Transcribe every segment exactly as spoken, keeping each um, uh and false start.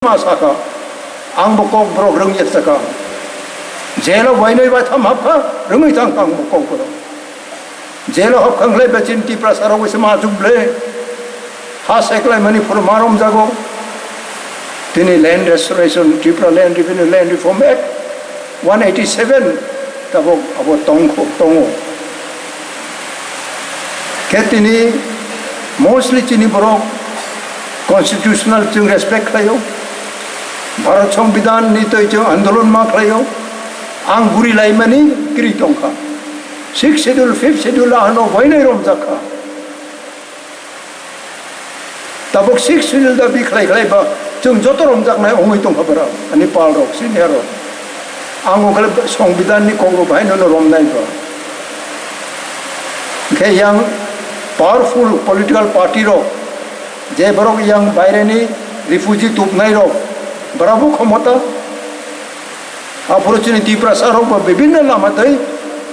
ma saka, ang bo kok borok rwngya saka. Jelo bainai baitham hapkha, rwngwi thangkha ang bo kok borok. Jelo hapkha wngkhlai ba chini Tiprasa rok se ma chuk ble. Ha seklaimani phuru ma romjago. Tini Land Restoration, Tripura Land Revenue, Land Reform Act one eighty-seven tabok abo tongkho, tongo. Khe tini mostly chini borok constitutional chwng respect khlaio. Bharat Songbidan ni twi chwng andolon ma khlaio. Ang guri laimani kri tongkha. Sixth Schedule, fifth Schedule ano boinai romjak kha. Tabuk sixth Schedule dabi khlai khlai ba chwng joto romjaknai wngwi tongkha bwrang, ani pal rok, senior rok. Ang wngkha le Songbidan ni kok rok bahai no romnai ba. Hwnkhe yang powerful political party rok, je borok yang baire ni refugee tubnai rok, bwrabo khomota. Aphuru chini Tiprasa rok bo bibinno lama twi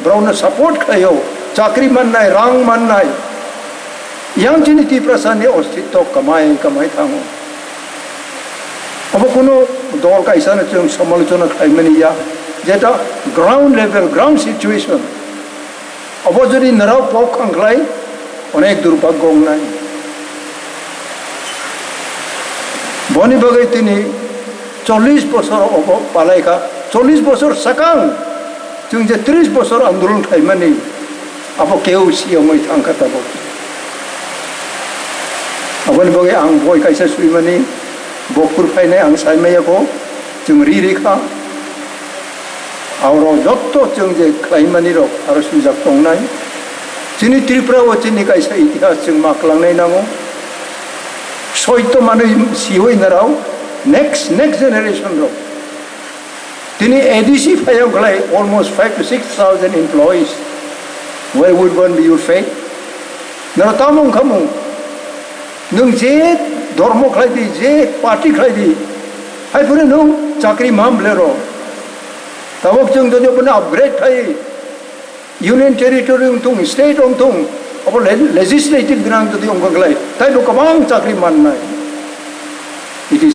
borokno support khlaio, chakri mannai, rang mannai. Yang chini Tiprasa ni ostitto kamai kamai thango. Obo kunu dol kaisa no chwng samalochona khlaimani ya, jeta ground level, ground situation. Obo jodi norok pok khangkhlai, onek durbhagyo wngnai. Boni bagwi tini chollish bosor obo palaikha, chollish bosor sakang chwng je tris bosor andolon khlaimani, abo keu siyongwi thangkha tabuk. Aboni bagwi ang boi kaisa swimani, bo phur phainai ang saimaya kho, chwng ri ri kha. Aoro jotto chwng je khlaimani rok aro swijak tongnai. Chini Tripura o chini kaisa itihas chwng ma klangnai nango. Soito manwi siwi narao next, next generation rok. Tini A D C phayok khlai almost five to six thousand employees. Where would one be your fate? Naro tamo wngkha mung? Nwng je dhormo khlai di, je party khlai di, hai phano nwng chakri ma ble rw. Tabuk chwng jodi bono upgrade khai, union territory wng thung, state wng thung, abo le-, legislative gwnang jodi wng kha khlai, taibo kwbang chakri mannai. It is